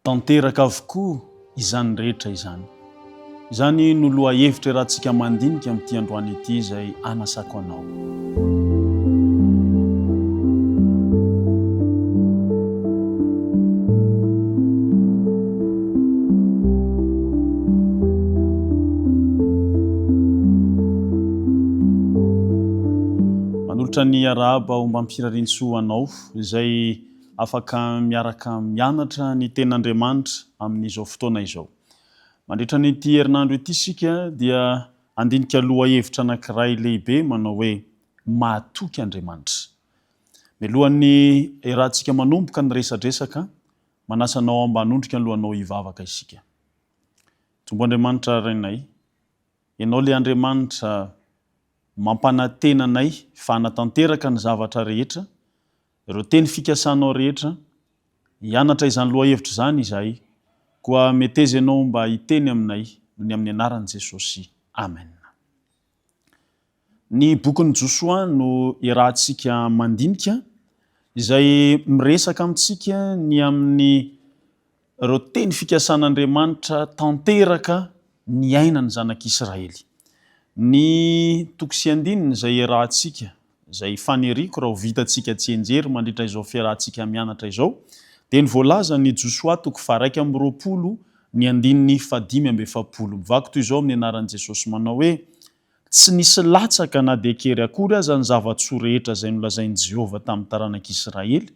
Tanteraka avokoa izany rehetra izany. Izany no lohahevitra iarahantsika mandinika amin'ity androany ity izay anasako anao. Manolotra ny arahaba ombam-pirariantsoa ho anao izay afaka miaraka mianatra ny Tenin'Andriamanitra amin'izao fotoana izao. Mandritra an'ity herinandro ity isika dia handinika lohahevitra anankiray lehibe manao hoe Mahatoky Andriamanitra. Mialohan'ny iarahantsika manomboka ny resadresaka, manasa anao mba hanondrika ny lohanao hivavaka isika. Tompo Andriamanitra Rainay, Ianao ilay Andriamanitra mampanantena anay fa hanatanteraka ny zavatra rehetra, Ireo teny fikasanao rehetra, hianatra izany lohahevitra izany izahay, koa meteza Ianao mba hiteny aminay noho ny amin'ny anaran'i Jesosy. Amen. Ny bokin'i Josoa no iarahantsika mandinika, izay miresaka amintsika ny amin'ny ireo teny fikasan'Andriamanitra tanteraka niainan'ny zanak'Israely. Ny toko sy andininy izay iarahantsika, izay faniriako raha ho vitantsika tsianjery mandritra izao fiarahantsika mianatra izao, dia ny voalazan'i Josoa toko faha-21 ny andininy faha-45. Mivaky toy izao amin'ny anaran'i Jesosy manao hoe, Tsy nisy latsaka na dia kely akory aza ny zava-tsoa rehetra izay nolazain'i Jehovah tamin'ny taranak'Israely,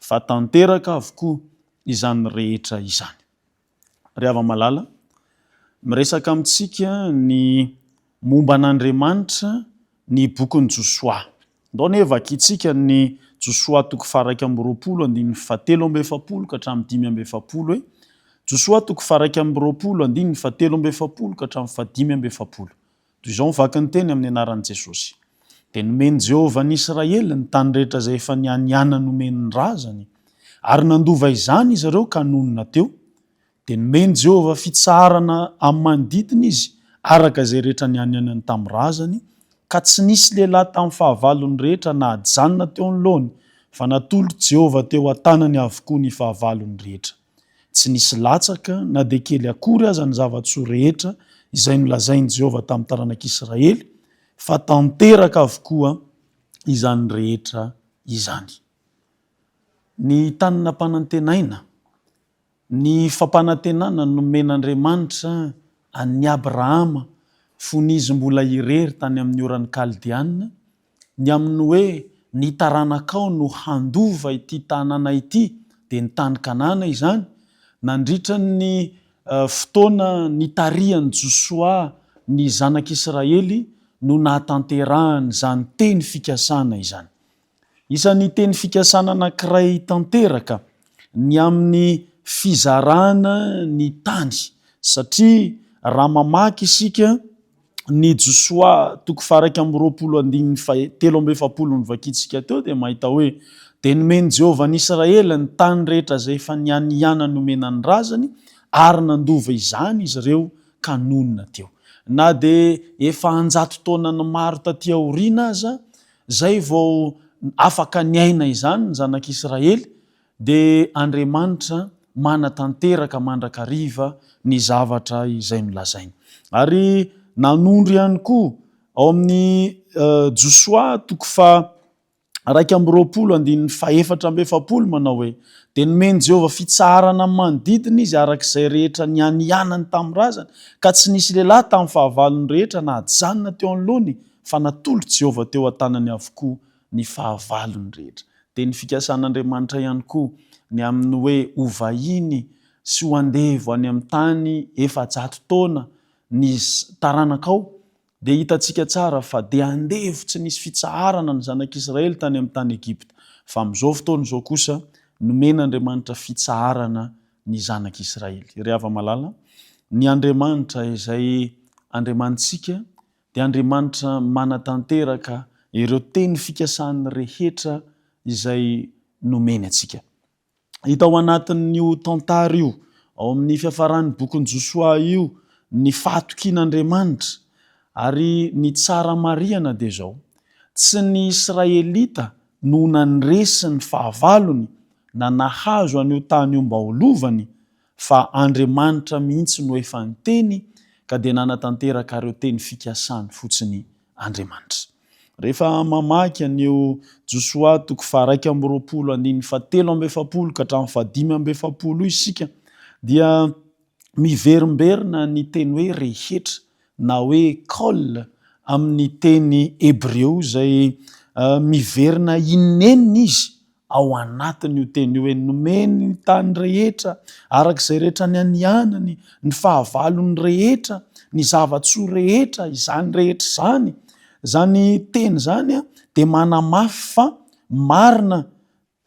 fa tanteraka avokoa izany rehetra izany. Ry hava-malala, miresaka amintsika ny momba an'Andriamanitra ny bokin'i Josoa. Ndao anie vakintsika ny Josoa toko faha-21 andininy faha-43 ka hatramin'ny 45 e. Josoa toko faha-21 andininy faha-43 ka hatramin'ny faha-45. Toy izao ny vaky ny teny amin'ny anaran'i Jesosy. Dia nomen'i Jehovah an'i Israely ny tany rehetra izay efa nianianany homeny ny razany, ary nandova izany izy ireo ka nonina teo. Dia nomen'i Jehovah fitsaharana amin'ny manodidina izy, araka izay rehetra nianianany tamin'ny razany, ka tsy nisy lehilahy tamin'ny fahavalony rehetra nahajanona teo anoloany, fa natolotr'i Jehovah teo an-tanany avokoa ny fahavalony rehetra. Tsy nisy latsaka na dia kely akory aza ny zava-tsoa rehetra izay nolazain'i Jehovah tamin'ny taranak'Israely, fa tanteraka avokoa izany rehetra izany. Ny tany nampanantenaina, ny fampanantenana nomen'Andriamanitra an'i Abrahama fony izy mbola irery tany amin'ny Oran'ny Kaldeana, Ny amin'ny hoe ny taranakao no handova ity tanàna ity, dia ny tany Kanana izany, nandritra ny fotoana nitarihan'i Josoa ny zanak'Israely no nahatanterahany izany teny fikasana izany. Isan'ny teny fikasana anankiray tanteraka ny amin'ny fizarana ny tany, satria raha mamaky isika ny Josoa toko faha-21 andininy faha-43 novakintsika teo dia mahita hoe, Dia nomen'i Jehovah an'i Israely ny tany rehetra izay efa nianianany homena ny razany, ary nandova izany izy ireo ka nonina teo. Na dia efa an-jato taonany maro taty aoriana aza, izay vao afaka niaina izany ny zanak'Israely, Dia Andriamanitra manatanteraka mandrakariva ny zavatra izay nolazainy. Ary nanondro ihany koa ao amin'ny Josoa toko faha 21 andininy fahefatra amby 40 manao hoe, Dia nomen'i Jehovah fitsaharana amin'ny manodidina izy araka izay rehetra nianianany tamin'ny razany, ka tsy nisy lehilahy tamin'ny fahavalony rehetra nahajanona teo anoloany, fa natolotr'i Jehovah teo an-tanany avokoa ny fahavalony rehetra. Dia ny fikasan'Andriamanitra ihany koa ny amin'ny hoe ho vahiny sy ho andevo any amin'ny tany 400 taona ny taranakao, dia hitantsika tsara fa dia andevo tsy nisy fitsaharana ny zanak'Israely tany amin'ny tany Egypta. Fa amin'izao fotoana izao kosa, nomen'Andriamanitra fitsaharana ny zanak'Israely. Ry hava-malala, ny Andriamanitra izay Andriamanitsika dia Andriamanitra manatanteraka ireo teny fikasany rehetra izay nomeny antsika. Hita ao anatin'io tantara io, ao amin'ny fiafaran'ny bokin'i Josoa io, ny fahatokian'Andriamanitra. Ary ny tsara marihana dia izao, tsy ny Israelita no nandresy ny fahavalony na nahazo an'io tany io mba ho lovany, fa Andriamanitra mihitsy no efa niteny ka dia nanatanteraka ireo teny fikasany fotsiny Andriamanitra. Rehefa mamaky an'io Josoa toko faha-21 andininy faha-43 ka hatramin'ny faha-45 io isika dia miverimberina ny teny hoe rehetra na hoe kol amin'ny teny hebreo izay miverina inenina izy ao anatin'io teny io hoe nomeny ny tany rehetra araka izay rehetra nianianany, ny fahavalony rehetra, ny zava-tsoa rehetra, izany rehetra izany. Izany teny izany dia manamafy fa marina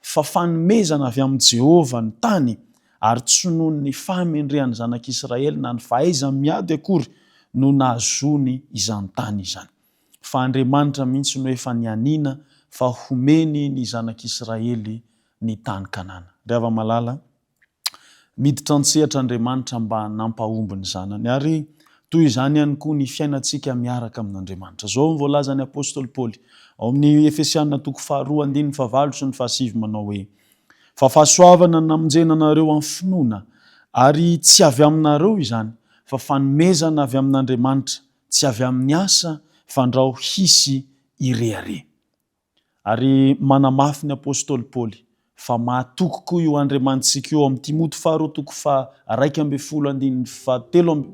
fa fanomezana avy amin'i Jehovah ny tany, ary tsy noho ny fahamendrehan'ny zanak'Israely na ny fahaizany miady akory no nahazoany izany tany izany. Fa Andriamanitra mihitsy no efa nianiana fa homeny ny zanak'Israely ny tany Kanana. Ry hava-malala, Miditra an-tsehatra Andriamanitra mba nampahomby ny zanany. Ary toy izany ihany koa ny fiainantsika miaraka amin'Andriamanitra. Izao no voalazan'ny apostoly Paoly ao amin'ny Efesiana toko faharoa andininy fahavalo sy ny fahasivy manao hoe, Fa fahasoavana no namonjena anareo amin'ny finoana, ary tsy avy aminareo izany, fa fanomezana avy amin'Andriamanitra, tsy avy amin'ny asa, fandrao hisy hirehareha. Ary manamafy ny apostoly Paoly fa mahatoky koa io Andriamanitsika io ao amin'ny Timoty faharoa toko faha-11 andininy fahatelo amby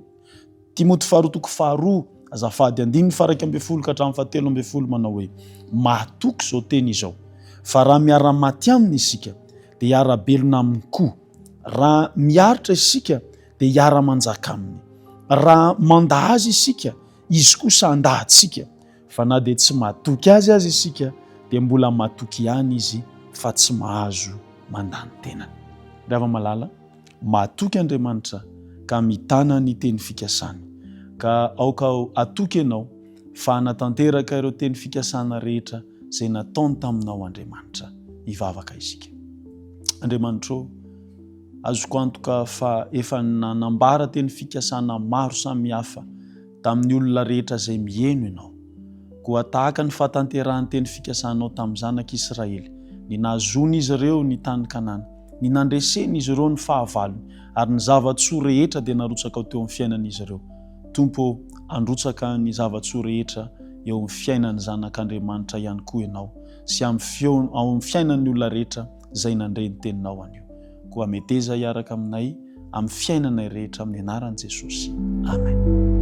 Timoty faharoa toko faharoa azafady andininy faha-11 ka hatramin'ny faha-13 manao hoe mahatoky izao teny izao fa raha miara-maty aminy isika dia hiara-belona aminy koa raha miaritra isika dia hiara-manjaka aminy raha mandà azy isika izy kosa handà antsika Fa na dia tsy matoky azy aza isika dia mbola matoky ihany izy fa tsy mahazo mandà ny tenany. Ry hava-malala, matoky Andriamanitra ka mitana ny teny fikasany. Ka aoka hatoky ianao fa hanatanteraka ireo teny fikasana rehetra izay nataony taminao Andriamanitra. Hivavaka isika. Andriamanitra ô, azoko antoka fa efa nanambara teny fikasana maro samihafa Tamin'ny olona rehetra izay miheno ianao. Koa tahaka ny fahatanterahan'ny teny fikasanao tamin'ny zanak'Israely, ny nahazoan'izy ireo ny tany Kanana, ny nandresen'izy ireo ny fahavalony, ary ny zava-tsoa rehetra dia narotsakao teo amin'ny fiainan'izy ireo. Tompo ô, handrotsaka ny zava-tsoa rehetra eo amin'ny fiainan'ny zanak'Andriamanitra ihany koa ianao, sy amin'ny feo, ao amin'ny fiainan'ny olona rehetra izay nandre ny teninao anio. Koa meteza hiaraka aminay amin'ny fiainanay rehetra amin'ny anaran'i Jesosy. Amen.